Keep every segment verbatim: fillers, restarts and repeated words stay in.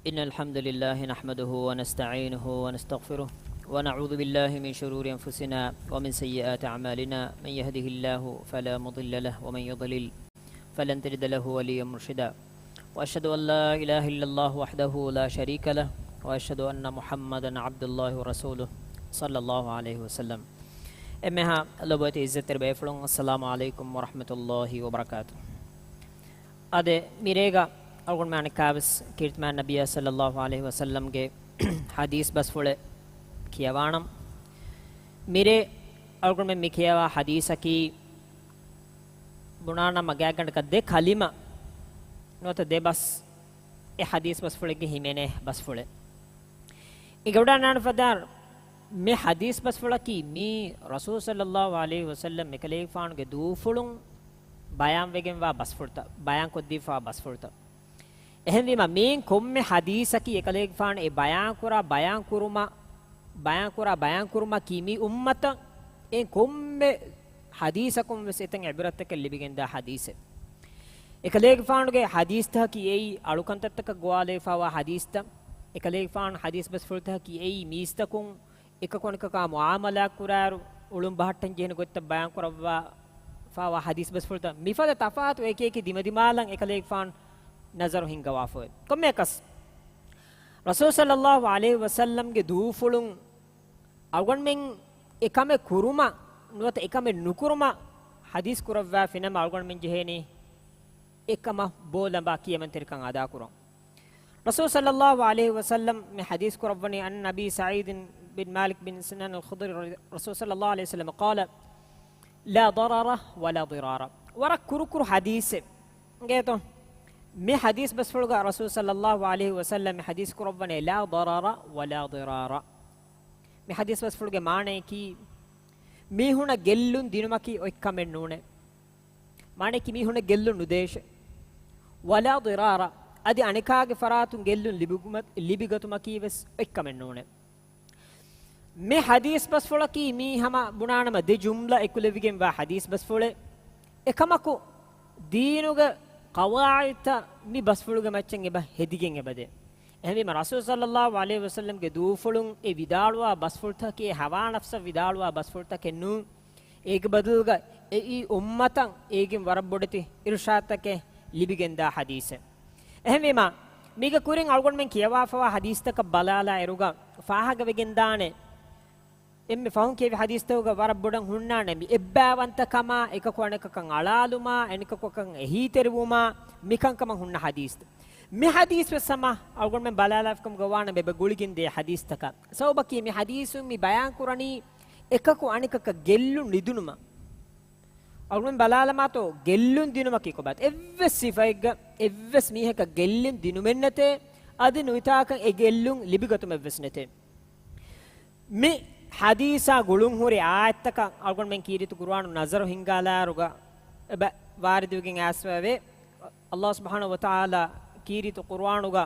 إن الحمد لله نحمده ونستعينه ونستغفره، ونعوذ بالله من شرور أنفسنا ومن سيئات أعمالنا، من يهده الله فلا مضل له ومن يضلل فلن تجد له وليا مرشدا. وأشهد أن لا إله إلا الله وحده لا شريك له، وأشهد أن محمدا عبد الله ورسوله، صلى الله عليه وسلم. އެންމެހާ ލޮބުވެތި އިއްޒަތްތެރި ބޭފުޅުން، އައްސަލާމު ޢަލައިކުމް ވަރަޙްމަތުﷲި ވަބަރަކާތު. އާދެ، މިރޭގަ އަޅުގަނޑުމެން އަނެއްކާވެސް ކީރިތިމާ ނަބިއްޔާ ޞައްލައްލާހު ޢަލައިހި ވަސައްލަމްގެ ޙަދީޘް ބަސްފުޅެއް ކިޔަވާނަން. މިރޭ އަޅުގަނޑުމެން މި ކިޔަވާ ޙަދީޘަކީ ބުނާނަމަ ގާތްގަނޑަކަށް ދެ ކަލިމަ ނުވަތަ ދެ ބަސް އެ ޙަދީޘް ބަސްފުޅެއްގެ ހިމެނޭ ބަސްފުޅެއް. އިގަވަޑާނާން ފަދަ މި ޙަދީޘް ބަސްފުޅަކީ މީ ރަސޫލު ޞައްލައްލާހު ޢަލައިހި ވަސައްލަމް އެކަލޭގެފާނުގެ ދޫފުޅުން ބަޔާންވެގެންވާ ބަސްފުޅުތައް، ބަޔާންކޮށްދީފާ ބަސްފުޅުތައް. އެހެންވީމަ، މީން ކޮންމެ ޙަދީޘަކީ އެކަލޭގެފާނު އެ ބަޔާންކުރާ ބަޔާންކުރުމަށް، ބަޔާންކުރާ ބަޔާންކުރުމަކީ މި އުއްމަތަށް އެ ކޮންމެ ޙަދީޘަކުން ވެސް އެތައް ޢިބްރަތްތަކެއް ލިބިގެންދާ ޙަދީޘެއް. އެކަލޭގެފާނުގެ ޙަދީޘްތަކަކީ އެއީ އަޅުކަންތައްތަކަށް ގޮވާލައިފާވާ ޙަދީޘްތައް. އެކަލޭގެފާނު ޙަދީޘް ބަސްފުޅުތަކަކީ އެއީ މީސްތަކުން އެކަކު އަނެކަކާ މުޢާމަލާތް ކުރާއިރު އުޅުން ބަހައްޓަން ޖެހޭނެ ގޮތްތައް ބަޔާން ކުރައްވާފާވާ ޙަދީޘް ބަސްފުޅުތައް. މިފަދަ ތަފާތު އެކި އެކި ދިމަދިމާލަށް އެކަލޭގެފާނު ނަޒަރު ހިންގަވާފައި. ކޮންމެއަކަސް، ރަސޫލު ޞައްލައްލާހު ޢަލައިހި ވަސައްލަމްގެ ދޫފުޅުން އަޅުގަނޑުމެން އެކަމެއް ކުރުމަށް ނުވަތަ އެކަމެއް ނުކުރުމަށް ޙަދީޘް ކުރައްވާފިނަމަ، އަޅުގަނޑުމެން ޖެހޭނީ އެކަމަށް ބޯލަނބާ ކިޔަމަންތެރިކަން އަދާކުރަން. ރަސޫލު ޞައްލައްލާހު ޢަލައިހި ވަސައްލަމް މި ޙަދީޘް ކުރައްވަނީ، عن أبي سعيد بن مالك بن سنان الخدري رضي، رسول صلى الله عليه وسلم قال، لا ضرر ولا ضرار. ވަރަށް ކުރުކުރު ޙަދީޘެއް އިނގޭތޯ؟ މި ޙަދީޘް ބަސްފުޅުގަ ރަސޫލު ޞައްލައްލާހު ޢަލައިހި ވަސައްލަމް މި ޙަދީޘް ކުރައްވަނީ، لا ضرر ولا ضرار. މި ޙަދީޘް ބަސްފުޅުގެ މާނަޔަކީ، މީހުނަށް ގެއްލުން ދިނުމަކީ އޮތް ކަމެއް ނޫނޭ. މާނަޔަކީ މީހުނަށް ގެއްލުން ނުދޭށޭ. ولا ضرار، އަދި އަނެކާގެ ފަރާތުން ގެއްލުން ލިބިގުމަ-، ލިބިގަތުމަކީ ވެސް އޮތް ކަމެއް ނޫނޭ. މި ޙަދީޘް ބަސްފުޅަކީ މީ ހަމަ ބުނާނަމަ ދެ ޖުމްލަ އެކުލެވިގެންވާ ޙަދީޘް ބަސްފުޅެއް. އެކަމަކު، ދީނުގެ ޤަވާޢިދުތައް މި ބަސްފުޅުގެ މައްޗަށް އެބަ ހެދިގެން އެބަދޭ. އެހެންވީމަ، ރަސޫލު ޞައްލައްލާހު ޢަލައިހި ވަސައްލަމްގެ ދޫފުޅުން އެ ވިދާޅުވާ ބަސްފުޅުތަކަކީ ހަވާ ނަފްސަށް ވިދާޅުވާ ބަސްފުޅުތަކެއް ނޫން. އޭގެ ބަދަލުގަ އެއީ އުއްމަތަށް އޭގެން ވަރަށް ބޮޑެތި އިރުޝާދުތަކެއް ލިބިގެންދާ ޙަދީޘެއް. އެހެންވީމަ، މީގެ ކުރިން އަޅުގަނޑުމެން ކިޔަވާފަވާ ޙަދީޘްތަކަށް ބަލާލާ އިރުގަ ފާހަގަވެގެންދާނެ، އެންމެ ފަހުން ކިޔެވި ޙަދީޘްތަކުގަ ވަރަށް ބޮޑަށް ހުންނާނެ މި އެއްބައިވަންތަކަމާ، އެކަކު އަނެކަކަށް އަޅާލުމާ، އަނެކަކަކަށް އެހީތެރިވުމާ، މިކަންކަމަށް ހުންނަ ޙަދީޘްތައް. މި ޙަދީޘް ވެސް ހަމަ އަޅުގަނޑުމެން ބަލާލާފިކަމުގަ ވާނަމަ އެބަ ގުޅިގެންދޭ ޙަދީޘްތަކަށް. ސަބަބަކީ މި ޙަދީޘުން މި ބަޔާން ކުރަނީ އެކަކު އަނެކަކަށް ގެއްލުން ނުދިނުމަށް. އަޅުގަނޑުމެން ބަލާލަމާތޯ، ގެއްލުން ދިނުމަކީ ކޮބާތަ؟ އެއްވެސް ސިފައެއްގަ އެއްވެސް މީހަކަށް ގެއްލުން ދިނުމެއް ނެތޭ، އަދި ނުވިތާކަށް އެ ގެއްލުން ލިބިގަތުމެއްވެސް ނެތޭ. މި ޙަދީޘާ ގުޅުންހުރި އާޔަތްތަކަށް އަޅުގަނޑުމެން ކީރިތި ޤުރުއާނު ނަޒަރު ހިންގާލާއިރުގަ އެބަ ވާރިދުވެގެން އައިސްފައިވޭ. ﷲ ސުބްޙާނަހޫ ވަތަޢާލާ ކީރިތި ޤުރުއާނުގަ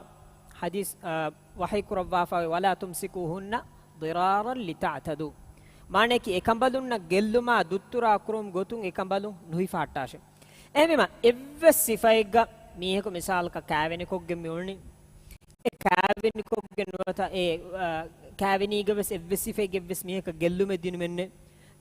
ޙަދީޘް، އާ، ވަޙީ ކުރައްވާފައި، ولا تمسكوهن ضرارا لتعتدوا. މާނަޔަކީ އެކަނބަލުންނަށް ގެއްލުމާ ދުއްތުރާ ކުރުމުގެ ގޮތުން އެކަނބަލުން ނުހިފަހައްޓާށޭ. އެހެންވީމަ، އެއްވެސް ސިފައެއްގަ މީހަކު މިސާލަކަށް ކާވެނިކޮށްގެން މިއުޅުނީ، އެ ކާވެނިކޮށްގެން ނުވަތަ އެ، އާ، ކާވެނީގަ ވެސް އެއްވެސް ސިފައެއްގެ އެއްވެސް މީހަކަށް ގެއްލުމެއް ދިނުމެއް ނެތް.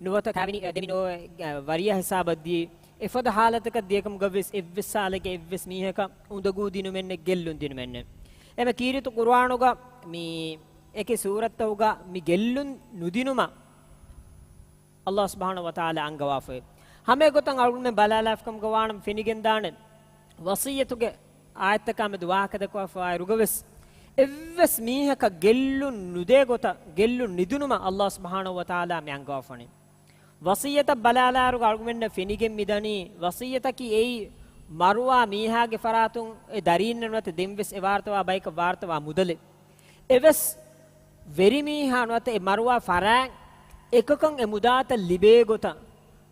ނުވަތަ ކާވެނި ދެމި ނޯ، އާ، ވަރިޔާ ހިސާބަށް ދިޔައީ. އެފަދަ ޙާލަތަކަށް ދިޔަކަމުގަ ވެސް އެއްވެސް ސާލެއްގެ އެއްވެސް މީހަކަށް އުނދަގޫ ދިނުމެއް ނެތް، ގެއްލުން ދިނުމެއް ނެތް. އެމަ ކީރިތި ޤުރުއާނުގަ މި އެކި ސޫރަތްތަކުގަ މި ގެއްލުން ނުދިނުމަށް ﷲ ސުބްޙާނަހޫ ވަތަޢާލާ އަންގަވާފައި. ހަމަ އެގޮތަށް އަޅުގަނޑުމެން ބަލާލާފިކަމުގަ ވާނަމަ ފެނިގެންދާނެ ވަޞިއްޔަތުގެ އާޔަތްތަކާމެދު ވާހަކަދައްކަވާފައިވާއިރުގަވެސް، އެއްވެސް މީހަކަށް ގެއްލުން ނުދޭ ގޮތަށް ގެއްލުން ނުދިނުމަށް ﷲ ސުބްޙާނަހޫ ވަތަޢާލާ މި އަންގަވާފަނީ. ވަޞިއްޔަތަށް ބަލާލާއިރުގަ އަޅުގަނޑުމެންނަށް ފެނިގެން މިދަނީ، ވަޞިއްޔަތަކީ އެއީ މަރުވާ މީހާގެ ފަރާތުން އެ ދަރީންނަށް ނުވަތަ ދެންވެސް އެ ވާރުތަވާ ބަޔަކަށް ވާރުތަވާ މުދަލެއް. އެވެސް ވެރިމީހާ ނުވަތަ އެ މަރުވާ ފަރާތް އެކަކަށް އެ މުދާތައް ލިބޭ ގޮތަށް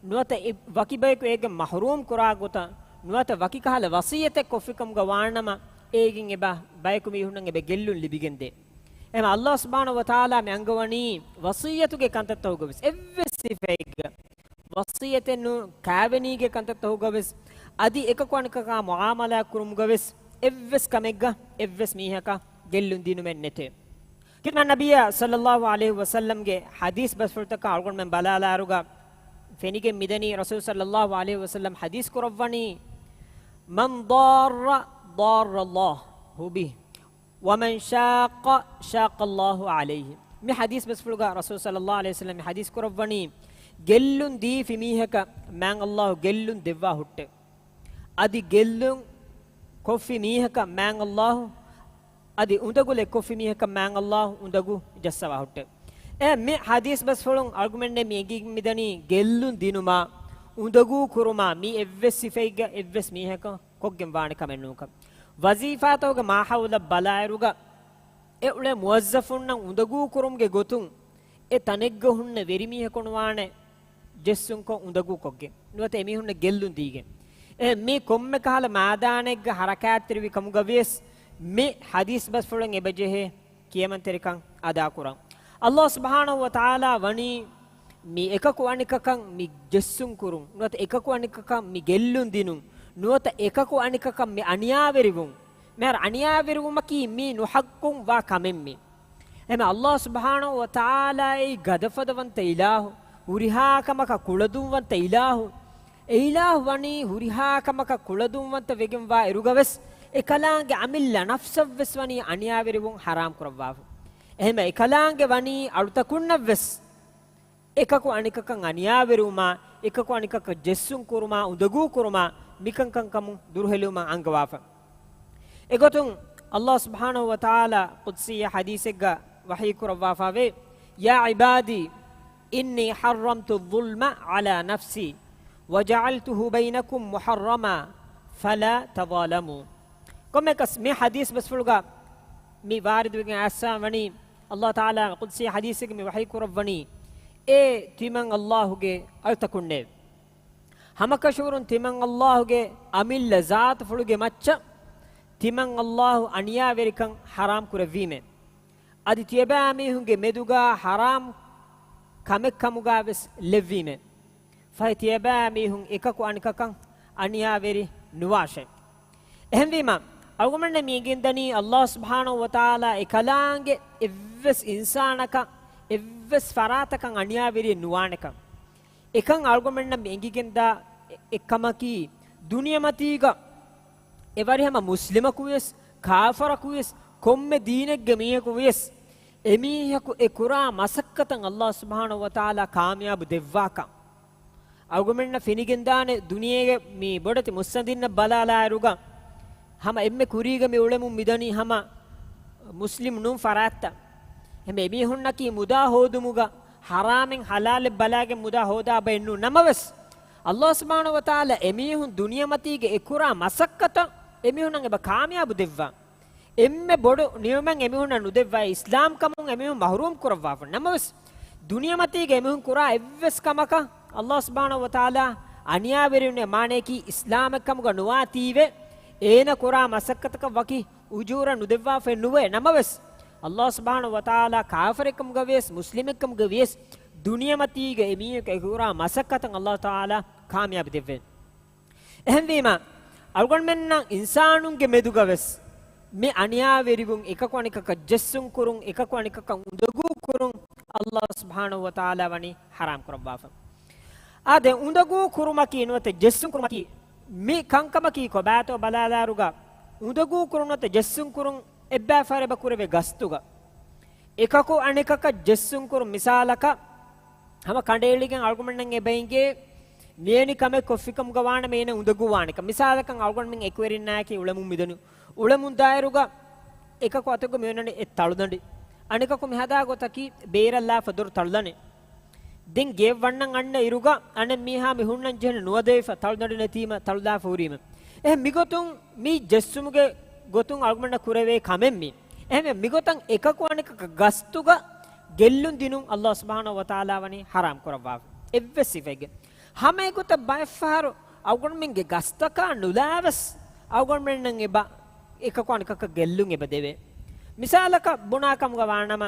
ނުވަތަ އެ ވަކި ބަޔަކު އޭގެ މަޙްރޫމް ކުރާ ގޮތަށް ނުވަތަ ވަކި ކަހަލަ ވަޞިއްޔަތެއް ކޮށްފިކަމުގަ ވާނަމަ، އޭގެން އެބަ ބަޔަކު މީހުންނަށް އެބަ ގެއްލުން ލިބިގެންދޭ. އެމަ ﷲ ސުބްޙާނަހޫ ވަތަޢާލާ މި އަންގަވަނީ ވަޞިއްޔަތުގެ ކަންތައްތަކުގަވެސް އެއްވެސް ސިފައެއްގަ، ވަޞިއްޔަތެއް ނޫން ކާވެނީގެ ކަންތައްތަކުގަވެސް، އަދި އެކަކު އަނެކަކާ މުޢާމަލާތް ކުރުމުގަވެސް އެއްވެސް ކަމެއްގަ އެއްވެސް މީހަކަށް ގެއްލުން ދިނުމެއް ނެތޭ. ކިތަން ނަބިއްޔާ ޞައްލައްލާހު ޢަލައިހި ވަސައްލަމްގެ ޙަދީޘް ބަސްފުޅުތަކަށް އަޅުގަނޑުމެން ބަލާލާއިރުގަ ފެނިގެން މިދަނީ ރަސޫލު ޞައްލައްލާހު ޢަލައިހި ވަސައްލަމް ޙަދީޘް ކުރައްވަނީ، "من ضار ضار الله به، ومن شاق شاق الله عليه." މި ޙަދީޘް ބަސްފުޅުގަ ރަސޫލު ޞައްލައްލާހު ޢަލައިހި ވަސައްލަމް މި ޙަދީޘް ކުރައްވަނީ، ގެއްލުން ދީފި މީހަކަށް މާތް ﷲ ގެއްލުން ދެއްވާ ހުއްޓޭ. އަދި ގެއްލުން ކޮށްފި މީހަކަށް މާތް ﷲ، އަދި އުނދަގުލެއް ކޮށްފި މީހަކަށް މާތް ﷲ އުނދަގޫ ޖައްސަވާ ހުއްޓޭ. އެ މި ޙަދީޘް ބަސްފުޅުން އަޅުގަނޑުމެންނެ މި އެނގިގެން މިދަނީ ގެއްލުން ދިނުމާ، އުނދަގޫ ކުރުމާ، މި އެއްވެސް ސިފައެއްގަ އެއްވެސް މީހަކަށް ކޮށްގެން ވާނެ ކަމެއް ނޫންކަން. ވަޒީފާތަކުގެ މާހައުލަށް ބަލާއިރުގަ، އެ އުޅޭ މުވައްޒަފުންނަށް އުނދަގޫ ކުރުމުގެ ގޮތުން އެ ތަނެއްގަ ހުންނަ ވެރިމީހަކު ނުވާނެ ޖެއްސުންކޮށް އުނދަގޫކޮށްގެން ނުވަތަ އެމީހުންނަށް ގެއްލުން ދީގެން. އެ މި ކޮންމެ ކަހަލަ މައިދާނެއްގަ ހަރަކާތްތެރިވި ކަމުގަ ވިޔަސް މި ޙަދީޘް ބަސްފުޅުން އެބަޖެހޭ ކިޔަމަންތެރިކަން އަދާކުރަން. ﷲ ސުބްޙާނަހު ވަ ތަޢާލާ ވަނީ މި އެކަކު އަނެކަކަށް މި ޖެއްސުން ކުރުން ނުވަތަ އެކަކު އަނެކަކަށް މި ގެއްލުން ދިނުން ނުވަތަ އެކަކު އަނެކަކަށް މި އަނިޔާވެރިވުން. މިހާރު އަނިޔާވެރިވުމަކީ މީ ނުޙައްޤުން ވާ ކަމެއް މީ. އެހެން ﷲ ސުބްޙާނަހު ވަ ތަޢާލާ އެއީ ގަދަފަދަވަންތަ އިލާހު، ހުރިހާ ކަމަކަށް ކުޅަދުންވަންތަ އިލާހު. އެ އިލާހު ވަނީ ހުރިހާ ކަމަކަށް ކުޅަދުންވަންތަ ވެގެންވާ އިރުގަވެސް، އެކަލާނގެ އަމިއްލަ ނަފްސަށްވެސް ވަނީ އަނިޔާވެރިވުން ޙަރާމް ކުރައްވާފަ. އެހެންވެ އެކަލާނގެ ވަނީ އަޅުތަކުންނަށްވެސް އެކަކު އަނެކަކަށް އަނިޔާވެރިވުމާ، އެކަކު އަނެކަކަށް ޖެއްސުން ކުރުމާ، އުނދަގޫ ކުރުމާ، މިކަންކަންކަމުން ދުރުހެލިވުމަށް އަންގަވާފަ. އެގޮތުން ﷲ ސުބްޙާނަހު ވަ ތަޢާލާ ޤުދްސީ ޙަދީޘެއްގަ ވަޙީ ކުރައްވާފަވޭ، "يا عبادي إني حرمت الظلم على نفسي وجعلته بينكم محرما فلا تظالموا." ކޮންމެއަކަސް މި ޙަދީޘް ބަސްފުޅުގަ މި ވާރިދުވެގެން އައިސްފަ ވަނީ، ﷲ ތަޢާލާ ޤުދްސީ ޙަދީޘެއްގަ މި ވަޙީ ކުރައްވަނީ، އޭ ތިމަން ﷲ ގެ އަޅުތަކުންނޭވެ! ހަމަކަށަވަރުން ތިމަން ﷲ ގެ އަމިއްލަ ޒާތުފުޅުގެ މައްޗަށް ތިމަން ﷲ އަނިޔާވެރިކަން ޙަރާމް ކުރެއްވީމޭ. އަދި ތިޔަބައިމީހުންގެ މެދުގަ ޙަރާމް ކަމެއްކަމުގަވެސް ލެއްވީމޭ. ފަހެ ތިޔަބައިމީހުން އެކަކު އަނެކަކަށް އަނިޔާވެރި ނުވާށޭ. އެހެންވީމަ، އަޅުގަނޑުމެންނަށް މި އެނގެންދަނީ ﷲ ސުބްޙާނަހު ވަ ތަޢާލާ އެކަލާނގެ އެއްވެސް އިންސާނަކަށް އެއްވެސް ފަރާތަކަށް އަނިޔާވެރިއެއް ނުވާނެކަން. އެކަން އަޅުގަނޑުމެންނަށް މި އެނގިގެންދާ އެއްކަމަކީ، ދުނިޔެމަތީގަ އެވަރިހަމަ މުސްލިމަކުވިޔަސް، ކާފަރަކުވިޔަސް، ކޮންމެ ދީނެއްގެ މީހަކުވިޔަސް، އެމީހަކު އެ ކުރާ މަސައްކަތަށް ﷲ ސުބްޙާނަހު ވަ ތަޢާލާ ކާމިޔާބު ދެއްވާކަން. އަޅުގަނޑުމެންނަށް ފެނިގެންދާނެ ދުނިޔޭގެ މި ބޮޑެތި މުއްސަނދިންނަށް ބަލާލާއިރުގަ، ހަމަ އެންމެ ކުރީގަ މި އުޅެމުން މިދަނީ ހަމަ މުސްލިމް ނޫން ފަރާތްތައް. އެހެން އެމީހުންނަކީ މުދާ ހޯދުމުގަ ޙަރާމެއް ޙަލާލެއް ބަލާގެން މުދާ ހޯދާ ބައެއް ނޫން. ނަމަވެސް، ﷲ ސުބްޙާނަހު ވަ ތަޢާލާ އެމީހުން ދުނިޔެމަތީގެ އެ ކުރާ މަސައްކަތަށް އެމީހުންނަށް އެބަ ކާމިޔާބު ދެއްވާ. އެންމެ ބޮޑު ނިޢުމަތް އެމީހުންނަށް ނުދެއްވާ، އިސްލާމް ކަމުން އެމީހުން މަޙްރޫމް ކުރައްވާފަ. ނަމަވެސް، ދުނިޔެމަތީގަ އެމީހުން ކުރާ އެއްވެސް ކަމަކަށް ﷲ ސުބްޙާނަހު ވަ ތަޢާލާ އަނިޔާވެރިވުން މާނަޔަކީ އިސްލާމެއް ކަމުގަ ނުވާތީވެ، އޭނަ ކުރާ މަސައްކަތަކަށް ވަކި އުޖޫރަ ނުދެއްވާފަ ނުވޭ. ނަމަވެސް، ﷲ ސުބްޙާނަހު ވަ ތަޢާލާ ކާފަރެއް ކަމުގަ ވިޔަސް، މުސްލިމެއް ކަމުގަ ވިޔަސް، ދުނިޔެމަތީގަ އެމީހަކު އެކުރާ މަސައްކަތަށް ﷲ ތަޢާލާ ކާމިޔާބު ދެއްވޭ. އެހެންވީމަ، އަޅުގަނޑުމެންނަށް އިންސާނުންގެ މެދުގަވެސް މި އަނިޔާވެރިވުން، އެކަކު އަނެކަކަށް ޖެއްސުން ކުރުން، އެކަކު އަނެކަކަށް އުނދަގޫ ކުރުން، ﷲ ސުބްޙާނަހު ވަ ތަޢާލާ ވަނީ ޙަރާމް ކުރައްވާފަ. އާދެ، އުނދަގޫ ކުރުމަކީ ނުވަތަ ޖެއްސުން ކުރުމަކީ މި ކަންކަމަކީ ކޮބާތޯ ބަލާލާއިރުގަ، އުނދަގޫ ކުރުން ނުވަތަ ޖެއްސުން ކުރުން އެއްބައި ފަހަރު އެބަ ކުރެވޭ ގަސްތުގަ. އެކަކު އަނެކަކަށް ޖެއްސުން ކުރުން، މިސާލަކަށް، ހަމަ ކަނޑައެޅިގެން އަޅުގަނޑުމެންނަށް އެބަ އެނގޭ، މިވެނި ކަމެއް ކޮށްފިކަމުގަ ވާނަމަ އޭނަ އުނދަގޫ ވާނެކަން. މިސާލަކަށް އަޅުގަނޑުމެން އެކުވެރިންނާއެކީ އުޅެމުން މިދަނީ. އުޅެމުން ދާއިރުގަ އެކަކު އަތުގަ މިއޮންނަނީ އެއް ތަޅުދަނޑި. އަނެކަކު މިހަދާ ގޮތަކީ ބޭރަށް ލާފަ ދޮރު ތަޅުދަނޑި. ދެން ގެއަށް ވަންނަން އަންނަ އިރުގަ އަނެއް މީހާ މި ހުންނަން ޖެހެނީ ނުވަދެވިފަ، ތަޅުދަނޑި ނެތީމަ ތަޅުލާފަ ހުރީމަ. އެހެން މިގޮތުން މި ޖެއްސުމުގެ ގޮތުން އަޅުގަނޑަށް ކުރެވޭ ކަމެއް މީ. އެހެންވެ، މިގޮތަށް އެކަކު އަނެކަކަށް ގަސްތުގަ ގެއްލުން ދިނުން ﷲ ސުބްޙާނަހު ވަ ތަޢާލާ ވަނީ ޙަރާމް ކުރައްވާފަ. އެއްވެސް ސިފައެއްގެ. ހަމަ އެގޮތަށް ބައެއްފަހަރު އަޅުގަނޑުމެންގެ ގަސްތަކާ ނުލާވެސް އަޅުގަނޑުމެންނަށް އެބަ އެކަކު އަނެކަކަށް ގެއްލުން އެބަ ދެވޭ. މިސާލަކަށް ބުނާ ކަމުގަ ވާނަމަ،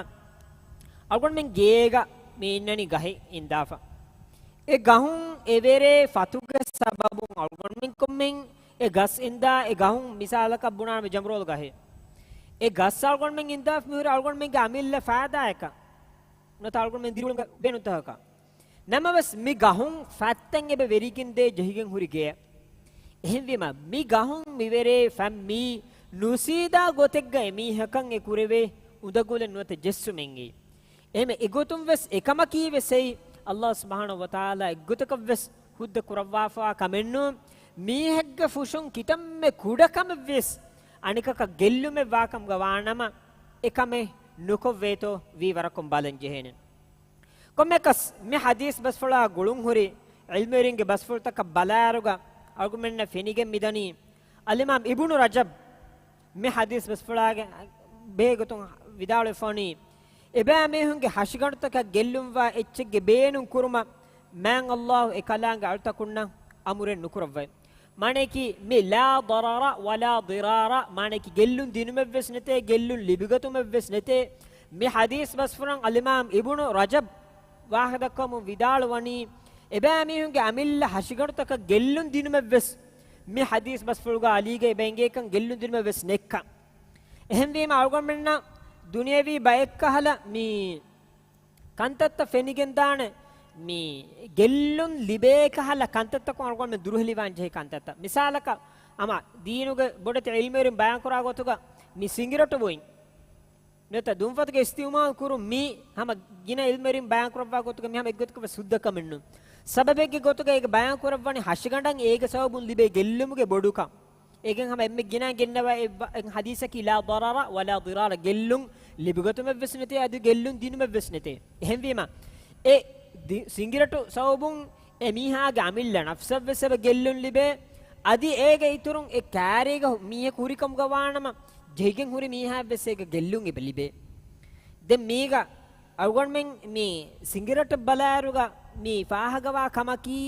އަޅުގަނޑުމެން ގޭގަ މި އިންނަނީ ގަހެއް އިންދާފަ. އެ ގަހުން އެވެރޭ ފަތުގެ ސަބަބުން އަޅުގަނޑުމެން ކޮންމެން އެ ގަސް އިންދާ، އެ ގަހުން މިސާލަކަށް ބުނާނަމަ ޖަމްރޯލު ގަހެއް. އެ ގަސް އަޅުގަނޑުމެން އިންދާފަ މިހުރި އަޅުގަނޑުމެންގެ އަމިއްލަ ފައިދާއަކަށް. ނުވަތަ އަޅުގަނޑުމެން ދިރިއުޅުމުގެ ބޭނުންތަކަކަށް. ނަމަވެސް މި ގަހުން ފައްތަން އެބަ ވެރިގެންދޭ ޖެހިގެން ހުރި ގެއެއް. އެހެންވީމަ، މި ގަހުން މިވެރޭ ފަން މީ ނުސީދާ ގޮތެއްގަ އެމީހަކަށް އެ ކުރެވޭ އުނދަގުލެއް ނުވަތަ ޖެއްސުމެއް އެއީ. އެހެން އެގޮތުން ވެސް އެކަމަކީ ވެސް އެއީ، ﷲ ސުބްޙާނަހޫ ވަތަޢާލާ އެއްގޮތަކަށް ވެސް ހުއްދަ ކުރައްވާފަވާ ކަމެއް ނޫން. މީހެއްގެ ފުށުން ކިތަންމެ ކުޑަ ކަމެއް ވެސް އަނެކަކަށް ގެއްލުމެއް ވާކަމުގަ ވާނަމަ، އެ ކަމެއް ނުކޮށްވޭތޯ ވީ ވަރަކުން ބަލަން ޖެހޭނެ. ކޮންމެއަކަސް މި ޙަދީޘް ބަސްފުޅާ ގުޅުންހުރި ޢިލްމުވެރިންގެ ބަސްފުޅުތަކަށް ބަލާއިރުގަ އަޅުގަނޑުމެންނަށް ފެނިގެން މިދަނީ، އަލްއިމާމް އިބްނު ރަޖަބް މި ޙަދީޘް ބަސްފުޅާގެ ބެހޭގޮތުން ވިދާޅުވެފަވަނީ، އެބައިމީހުންގެ ހަށިގަނޑުތަކަށް ގެއްލުންވާ އެއްޗެއްގެ ބޭނުން ކުރުމަށް މާތް ﷲ އެކަލާނގެ އަޅުތަކުންނަށް އަމުރެއް ނުކުރައްވައި. މާނަޔަކީ މި لا ضرر ولا ضرار، މާނަޔަކީ ގެއްލުން ދިނުމެއްވެސް ނެތޭ، ގެއްލުން ލިބިގަތުމެއްވެސް ނެތޭ. މި ޙަދީޘް ބަސްފުޅަށް އަލްއިމާމް އިބްނު ރަޖަބް ވާހަކަދައްކަވަމުން ވިދާޅުވަނީ، އެބައިމީހުންގެ އަމިއްލަ ހަށިގަނޑުތަކަށް ގެއްލުން ދިނުމެއްވެސް މި ޙަދީޘް ބަސްފުޅުގަ އަލީގަ އެބަ އެނގޭކަން ގެއްލުން ދިނުމެއްވެސް ނެއްކަން. އެހެންވީމަ އަޅުގަނޑުމެންނަށް ދުނިޔެވީ ބައެއްކަހަލަ މި ކަންތައްތައް ފެނިގެންދާނެ، މި ގެއްލުން ލިބޭ ކަހަލަ ކަންތައްތަކުން އަޅުގަނޑުމެން ދުރުހެލިވާން ޖެހޭ ކަންތައްތައް. މިސާލަކަށް، ހަމަ ދީނުގެ ބޮޑެތި ޢިލްމުވެރިން ބަޔާންކުރާ ގޮތުގަ މި ސިނގިރަޓު ބުއިން ނުވަތަ ދުންފަތުގެ އިސްތިޢުމާލު ކުރުން މީ ހަމަ ގިނަ ޢިލްމުވެރިން ބަޔާންކުރައްވާ ގޮތުގަ މި ހަމަ އެއްގޮތަކަށް ވެސް ހުއްދަ ކަމެއް ނޫން. ސަބަބެއްގެ ގޮތުގަ އޭގެ ބަޔާންކުރައްވަނީ ހަށިގަނޑަށް އޭގެ ސަބަބުން ލިބޭ ގެއްލުމުގެ ބޮޑުކަން. އޭގެން ހަމަ އެންމެ ގިނަ ގެންނަވާ އެއް ވަ-، އެއް ޙަދީޘަކީ لا ضرر ولا ضرار، ގެއްލުން ލިބިގަތުމެއްވެސް ނެތޭ، އަދި ގެއްލުން ދިނުމެއްވެސް ނެތޭ. އެހެންވީމަ، އެ ދި-، ސިނގިރަޓު ސަބަބުން އެ މީހާގެ އަމިއްލަ ނަފްސަށްވެސް އެބަ ގެއްލުން ލިބޭ، އަދި އޭގެ އިތުރުން އެ ކާރީގަ ހު-، މީހަކު ހުރިކަމުގަ ވާނަމަ، ޖެހިގެން ހުރި މީހާއަށްވެސް އޭގެ ގެއްލުން އެބަ ލިބޭ. ދެން މީގަ އަޅުގަނޑުމެން މި ސިނގިރަޓަށް ބަލާއިރުގަ މި ފާހަގަވާ ކަމަކީ،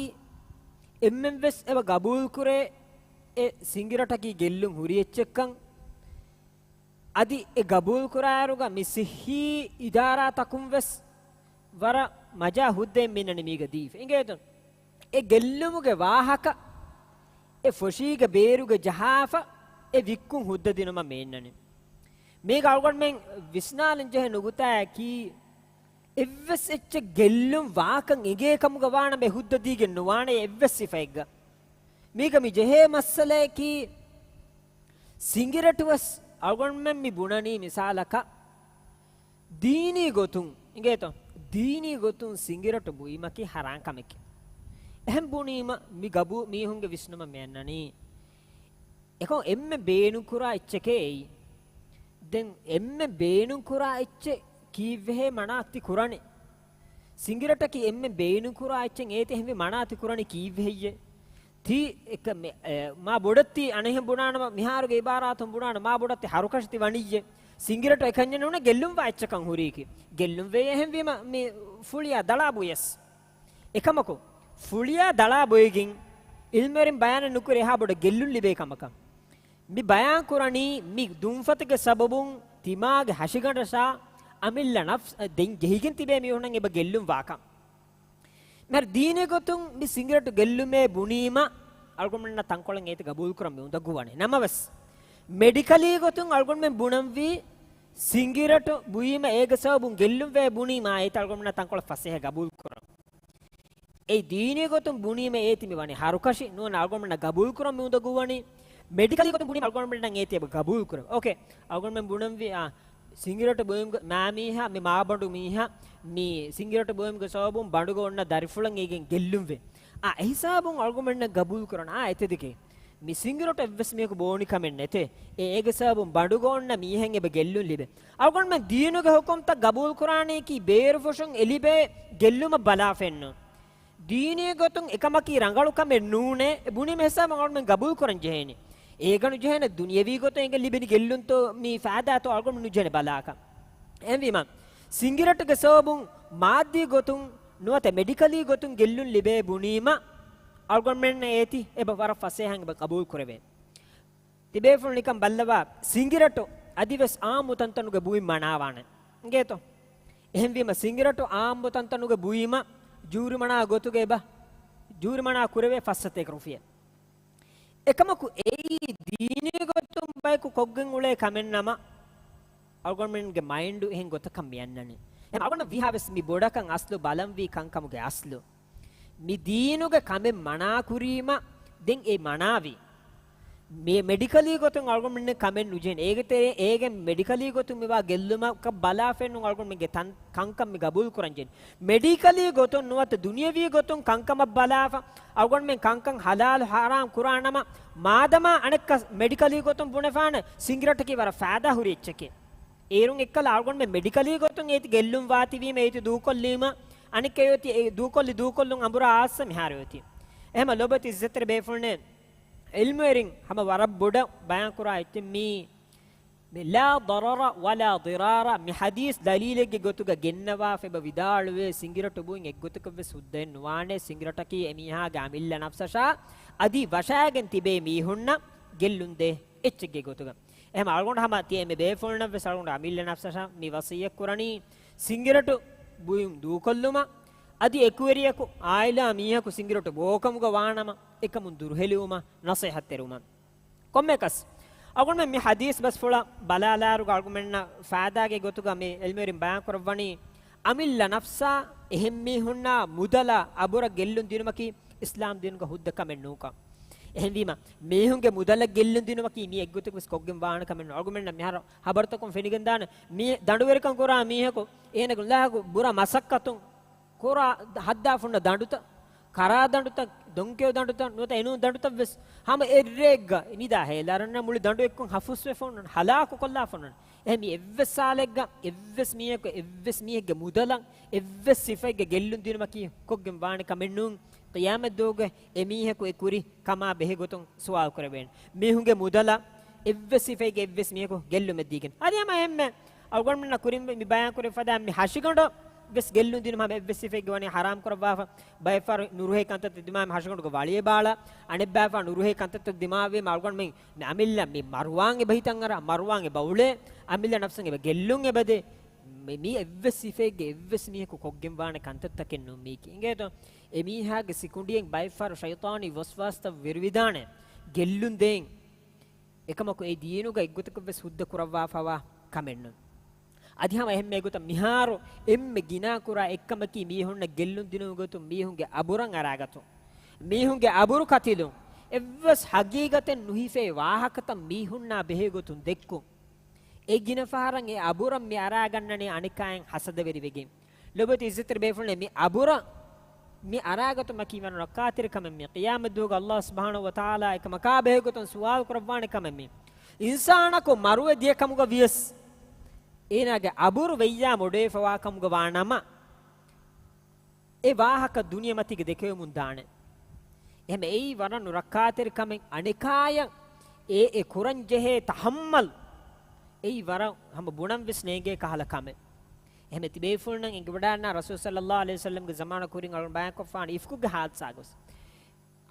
އެންމެންވެސް އެބަ ގަބޫލުކުރޭ އެ ސިނގިރަޓަކީ ގެއްލުން ހުރި އެއްޗެއްކަން. އަދި އެ ގަބޫލުކުރާއިރުގަ މި ޞިއްޙީ އިދާރާތަކުން ވެސް ވަރަށް މަޖާ ހުއްދައެއް މިންނަނީ މީގަ ދީފަ. އިނގޭތޯ؟ އެ ގެއްލުމުގެ ވާހަކަ އެ ފޮށީގެ ބޭރުގަ ޖަހާފަ އެ ވިއްކުން ހުއްދަ ދިނުމަށް މިންނަނީ. މީގަ އަޅުގަނޑުމެން ވިސްނާލަން ޖެހޭ ނުކުތާއަކީ، އެއްވެސް އެއްޗެއް ގެއްލުން ވާކަން އެނގޭ ކަމުގަ ވާނަމަ އެ ހުއްދަ ދީގެން ނުވާނެ އެއްވެސް ސިފައެއްގަ. މީގަ މި ޖެހޭ މައްސަލައަކީ، ސިނގިރަޓު ވެސް އަޅުގަނޑުމެން މި ބުނަނީ މިސާލަކަށް، ދީނީ ގޮތުން، އިނގޭތޯ؟ ދީނީ ގޮތުން ސިނގިރަޓު ބުއީމަކީ ޙަރާން ކަމެކޭ. އެހެން ބުނީމަ މި ގަބޫ-، މީހުންގެ ވިސްނުމަށް މިއަންނަނީ، އެކަމަކު އެންމެ ބޭނުންކުރާ އެއްޗެކޭ އެއީ. ދެން އެންމެ ބޭނުންކުރާ އެއްޗެއް ކީއްވެހޭ މަނާ ތި ކުރަނީ؟ ސިނގިރަޓަކީ އެންމެ ބޭނުންކުރާ އެއްޗެއް އޭތި އެހެންވީ މަނާ ތި ކުރަނީ ކީއްވެހެއްޔޭ؟ ތީ އެކަ-، މެ-، އެ، މާ ބޮޑަށް ތި އަނެއްހެން ބުނާނަމަ، މިހާރުގެ އިބާރާތުން ބުނާނަމަ، މާ ބޮޑަށް ތި ހަރުކަށި ތި ވަނިއްޔޭ. ސިނގިރަޓު އެކަންޏެއް ނޫނޭ ގެއްލުންވާ އެއްޗަކަށް ހުރީކީ. ގެއްލުންވެ އެހެންވީމަ މި ފުޅިއާ ދަޅާ ބުޔަސް. އެކަމަކު، ފުޅިއާ ދަޅާ ބޮއެގެން ޢިލްމުވެރިން ބަޔާނެއް ނުކުރޭ އެހާ ބޮޑަށް ގެއްލުން ލިބޭ ކަމަކަށް. މި ބަޔާން ކުރަނީ މި ދުންފަތުގެ ސަބަބުން ތިމާގެ ހަށިގަނޑަށާ އަމިއްލަ ނަފްސް ދެން ޖެހިގެން ތިބޭ މީހުންނަށް އެބަ ގެއްލުން ވާކަން. މިހާރު ދީނީ ގޮތުން މި ސިނގިރަޓު ގެއްލުމޭ ބުނީމަ، އަޅުގަނޑުމެންނަށް ތަންކޮޅެއް އޭތި ގަބޫލުކުރަން މި އުނދަގޫވާނެ. ނަމަވެސް، މެޑިކަލީ ގޮތުން އަޅުގަނޑުމެން ބުނަންވީ، ސިނގިރަޓު ބުއީމަ އޭގެ ސަބަބުން ގެއްލުންވޭ ބުނީމަ، އޭތި އަޅުގަނޑުމެންނަށް ތަންކޮޅެއް ފަސޭހަ ގަބޫލުކުރަން. އެއީ ދީނީ ގޮތުން ބުނީމަ އޭތި މި ވަނީ ހަރުކަށި، ނުވަތަ އަޅުގަނޑުމެންނަށް ގަބޫލުކުރަން މި އުނދަގޫވަނީ. މެޑިކަލީ ގޮތުން ބުނީމަ އަޅުގަނޑުމެންނަށް އޭތި އެބަ ގަބޫލުކުރެވޭ. އޯކޭ، އަޅުގަނޑުމެން ބުނަންވީ، އާ، ސިނގިރަޓު ބުއިމުގެ މާ މީހާ، މި މާބަނޑު މީހާ، މި ސިނގިރަޓު ބުއިމުގެ ސަބަބުން ބަނޑުގަ އޮންނަ ދަރިފުޅަށް އޭގެން ގެއްލުންވޭ. އާ، އެހިސާބުން އަޅުގަނޑުމެންނަށް ގަބޫލުކުރަން. އާ، އެތެދެކޭ. މި ސިނގިރަޓު އެއްވެސް މީހަކު ބޯނި ކަމެއް ނެތޭ. އެ، އޭގެ ސަބަބުން ބަނޑުގަ އޮންނަ މީހެއް އެބަ ގެއްލުން ލިބޭ. އަޅުގަނޑުމެން ދީނުގެ ހުކުމްތައް ގަބޫލުކުރާނީކީ ބޭރުފުށުން އެ ލިބޭ ގެއްލުމަށް ބަލާފައެއްނު. ދީނީ ގޮތުން އެކަމަކީ ރަނގަޅު ކަމެއް ނޫނޭ، އެ ބުނީމަ ހިސާބަށް އަޅުގަނޑުމެން ގަބޫލުކުރަން ޖެހޭނީ. އޭގަ ނުޖެހޭނެ ދުނިޔަވީ ގޮތުން އޭގެ ލިބެނީ ގެއްލުންތޯ މީ ފައިދާތޯ އަޅުގަނޑުމެން ނުޖެހޭނެ ބަލާކަށް. އެހެންވީމަ، ސިނގިރަޓުގެ ސަބަބުން މާއްދީ ގޮތުން ނުވަތަ މެޑިކަލީ ގޮތުން ގެއްލުން ލިބޭ ބުނީމަ، އަޅުގަނޑުމެންނަށް އޭތި އެބަ ވަރަށް ފަސޭހައިން އެބަ ގަބޫލު ކުރެވޭ. ތިބޭފުޅުން ނިކަން ބައްލަވާ، ސިނގިރަޓު އަދިވެސް އާއްމު ތަންތަނުގަ ބުއިން މަނާވާނެ. އިނގޭތޯ؟ އެހެންވީމަ، ސިނގިރަޓު އާއްމު ތަންތަނުގަ ބުއީމަ، ޖޫރިމަނާ ގޮތުގަ އެބަ، ޖޫރިމަނާ ކުރެވޭ ފައްސަތޭކަ ރުފިޔާ. އެކަމަކު އެއީ ދީނީ ގޮތުން ބަޔަކު ކޮށްގެން އުޅޭ ކަމެއް ނަމަ، އަޅުގަނޑުމެންގެ މައިންޑު އެހެން ގޮތަކަށް މި އަންނަނީ. އެހެން އަޅުގަނޑަށް ވީހާވެސް މި ބޮޑަކަށް އަސްލު ބަލަންވީ ކަންކަމުގެ އަސްލު. މި ދީނުގެ ކަމެއް މަނާކުރީމަ ދެން އެ މަނާވީ. މި މެޑިކަލީ ގޮތުން އަޅުގަނޑުމެންނަށް ކަމެއް ނުޖެހޭނެ. އޭގެ ތެރޭ، އޭގެ މެޑިކަލީ ގޮތުން މިވާ ގެއްލުމަކަށް ބަލާފައެއް ނޫން އަޅުގަނޑުމެންގެ ތަން، ކަންކަން މި ގަބޫލު ކުރަން ޖެހޭނެ. މެޑިކަލީ ގޮތުން ނުވަތަ ދުނިޔަވީ ގޮތުން ކަންކަމަށް ބަލާފަ، އަޅުގަނޑުމެން ކަންކަން ހަލާލު ހަރާމް ކުރާނަމަ، މާދަމާ އަނެއްކަސް މެޑިކަލީ ގޮތުން ބުނެފާނެ ސިނގިރަޓަކީ ވަރަށް ފައިދާ ހުރި އެއްޗެކޭ. އޭރުން އެއްކަލަ އަޅުގަނޑުމެން މެޑިކަލީ ގޮތުން އޭތި ގެއްލުން ވާތިވީމަ އޭތި ދޫކޮށްލީމަ، އަނެއްކާ އޮތީ އެ ދޫކޮށްލި ދޫކޮށްލުން އަނބުރާ އާއްސަ މިހާރު އޮތީ. އެހެމަ ލޮބުވެތި އިއްޒަތްތެރި ބޭފުޅުންނޭ، ޢިލްމުވެރިން ހަމަ ވަރަށް ބޮޑަށް ބަޔާންކުރާ އެއްޗެއް މީ، މި لا ضرر ولا ضرار މި ޙަދީޘް ދަލީލެއްގެ ގޮތުގަ ގެންނަވާފަ އެބަ ވިދާޅުވޭ، ސިނގިރަޓު ބުއިން އެއްގޮތަކަށް ވެސް ހުއްދައެއް ނުވާނެ، ސިނގިރަޓަކީ އެމީހާގެ އަމިއްލަ ނަފްސަށާ އަދި ވަށާގެން ތިބޭ މީހުންނަށް ގެއްލުން ދޭ އެއްޗެއްގެ ގޮތުގަ. އެހެމަ އަޅުގަނޑު ހަމަ ތިޔަ އެންމެ ބޭފުޅުންނަށް ވެސް އަޅުގަނޑު އަމިއްލަ ނަފްސަށާ މި ވަޞިއްޔަތް ކުރަނީ، ސިނގިރަޓު ބުއިން ދޫކޮށްލުމަށް، އަދި އެކުވެރިޔަކު ޢާއިލާ މީހަކު ސިނގިރަޓު ބޯކަމުގަ ވާނަމަ، އެކަމުން ދުރުހެލިވުމަށް ނަޞޭޙަތްތެރިވުމަށް. ކޮންމެއަކަސް، އަޅުގަނޑުމެން މި ޙަދީޘް ބަސްފުޅަށް ބަލާލާއިރުގަ އަޅުގަނޑުމެންނަށް ފައިދާގެ ގޮތުގަ މި ޢިލްމުވެރިން ބަޔާންކުރައްވަނީ، އަމިއްލަ ނަފްސާ އެހެން މީހުންނާ މުދަލާ އަބުރަށް ގެއްލުން ދިނުމަކީ އިސްލާމް ދީނުގަ ހުއްދަ ކަމެއް ނޫންކަން. އެހެންވީމަ، މީހުންގެ މުދަލަށް ގެއްލުން ދިނުމަކީ މީ އެއްގޮތަކަށް ވެސް ކޮށްގެން ވާނެ ކަމެއް ނޫން. އަޅުގަނޑުމެންނަށް މިހާރު ހަބަރުތަކުން ފެނިގެންދާނެ، މީ ދަނޑުވެރިކަން ކުރާ މީހަކު އޭނަގެ ލާހަކު ބުރަ މަސައްކަތުން ކުރާ ހައްދާފަ ހުންނަ ދަނޑުތައް، ކަރާ ދަނޑުތައް، ދޮންކެޔޮ ދަނޑުތައް ނުވަތަ އެނޫން ދަނޑުތައް ވެސް ހަމަ އެއްރޭއްގަ ނިދާ ހޭލާރަންނަށް މުޅި ދަނޑު އެއްކޮށް ހަފުސްވެފަ ހުންނަން، ހަލާކު ކޮށްލާފަ ހުންނަން. އެހެން މި އެއްވެސް ސާލެއްގަ އެއްވެސް މީހަކު އެއްވެސް މީހެއްގެ މުދަލަށް އެއްވެސް ސިފައެއްގަ ގެއްލުން ދިނުމަކީ ކޮށްގެން ވާނެ ކަމެއް ނޫން. ޤިޔާމަތްދުވަހުގަ އެމީހަކު އެ ކުރި ކަމާ ބެހޭ ގޮތުން ސުވާލު ކުރެވޭނެ. މީހުންގެ މުދަލަށް އެއްވެސް ސިފައެއްގަ އެއްވެސް މީހަކު ގެއްލުމެއް ދީގެން. އަދި ހަމަ އެހެންމެ އަޅުގަނޑުމެންނަށް ކުރިން މި ބަޔާން ކުރި ފަދަ މި ހަށިގަނޑަށް ވެސް ގެއްލުން ދިނުމަށް ހަމަ އެއްވެސް ސިފައެއްގެ ވަނީ ޙަރާމް ކުރައްވާފަ. ބައެއް ފަހަރު ނުރުހޭ ކަންތައްތައް ދިމާވީމަ ހަށިގަނޑުގަ ވަޅި އެބާޅާ، އަނެއް ބައެއް ފަހަރު ނުރުހޭ ކަންތައްތައް ދިމާވީމަ އަޅުގަނޑުމެން މި އަމިއްލަ މި މަރުވާން އެބަ ހިތަށް އަރާ، މަރުވާން އެބަ އުޅޭ، އަމިއްލަ ނަފްސަށް އެބަ ގެއްލުން އެބަ ދޭ. މި، މި އެއްވެސް ސިފައެއްގެ އެއްވެސް މީހަކު ކޮށްގެން ވާނެ ކަންތައްތަކެއް ނޫން މީކީ. އިނގޭތޯ؟ އެމީހާގެ ސިކުނޑިއެއް ބައެއް ފަހަރު ޝައިޠާނީ ވަސްވާސްތައް ވެރިވެދާނެ ގެއްލުން ދޭން. އެކަމަކު އެ ދީނުގަ އެއްގޮތަކަށް ވެސް ހުއްދަ ކުރައްވާފަވާ ކަމެއް ނޫން. އަދި ހަމަ އެހެންމެ ގޮތަށް މިހާރު އެންމެ ގިނާ ކުރާ އެއްކަމަކީ މީހުންނަށް ގެއްލުން ދިނުމުގެ ގޮތުން މީހުންގެ އަބުރަށް އަރާގަތުން. މީހުންގެ އަބުރު ކަތިލުން. އެއްވެސް ހަގީގަތެއް ނުހިފޭ ވާހަކަތައް މީހުންނާ ބެހޭ ގޮތުން ދެއްކުން. އެ ގިނަ ފަހަރަށް އެ އަބުރަށް މި އަރާގަންނަނީ އަނެކާއިން ހަސަދަވެރިވެގެން. ލޮބުވެތި އިއްޒަތްތެރި ބޭފުޅުންނޭ، މި އަބުރަށް މި އަރާގަތުމަކީ ވަރަށް ރައްކާތެރި ކަމެއް މި. ޤިޔާމަތްދުވަހުގަ ﷲ ސުބްޙާނަހޫ ވަތަޢާލާ އެކަމަކާ ބެހޭގޮތުން ސުވާލު ކުރައްވާނެ ކަމެއް މި. އިންސާނަކު މަރުވެ ދިޔަ ކަމުގަ ވިޔަސް، އޭނާގެ އަބުރު ވެއްޔާ މޮޑުވެފަވާ ކަމުގަ ވާ ނަމަ، އެ ވާހަކަ ދުނިޔެމަތީގަ ދެކެވެމުން ދާނެ. އެހެމަ އެއީ ވަރަށް ރައްކާތެރި ކަމެއް، އަނެކާޔަށް އެ، އެ ކުރަން ޖެހޭ ތަޙައްމަލް އެއީ ވަރަށް ހަމަ ބުނަން ވެސް ނޭނގޭ ކަހަލަ ކަމެއް. އެހެމަ ތިބޭފުޅުންނަށް އެނގިވަޑާންނާ ރަސޫލު ޞައްލައްލާހު ޢަލައިހި ވަސައްލަމްގެ ޒަމާނަށް ކުރިން އަޅުގަނޑު ބަޔާންކޮށްފާނެ އިފްކުގެ ހާދިސާ ގޮސް.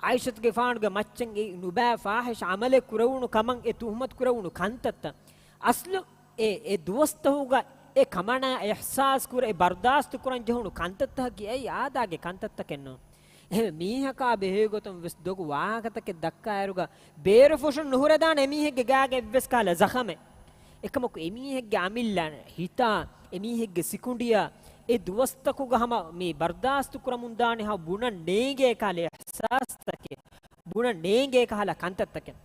ޢާއިޝަތުގެފާނުގެ މައްޗަށް އެ ނުބައި ފާޙިޝް ޢަމަލެއް ކުރެވުނު ކަމަށް އެ ތުހުމަތު ކުރެވުނު ކަންތައްތައް. އަސްލު އެ، އެ ދުވަސްތަހުގަ އެ ކަމަނާ އިޙްސާސް ކުރެ، އެ ބަރްދާސްތު ކުރަން ޖެހުނު ކަންތައްތަކަކީ އެއީ އާދާގެ ކަންތައްތަކެއް ނޫން. އެހެން މީހަކާ ބެހޭގޮތުން ވެސް ދޮގު ވާހަކަތަކެއް ދައްކާއިރުގަ ބޭރުފުށުން ނުހުރެދާނެ އެމީހެއްގެ ގާގަ އެއްވެސް ކަހަލަ ޒަޚަމެއް. އެކަމަކު އެމީހެއްގެ އަމިއްލަ ހިތާ، އެމީހެއްގެ ސިކުނޑިއާ، އެ ދުވަސްތަކުގަ ހަމަ މި ބަރްދާސްތު ކުރަމުންދާނެ ހަމަ ބުނަން ނޭނގޭ ކަހަލަ އިޙްސާސްތަކެއް، ބުނަން ނޭނގޭ ކަހަލަ ކަންތައްތަކެއް.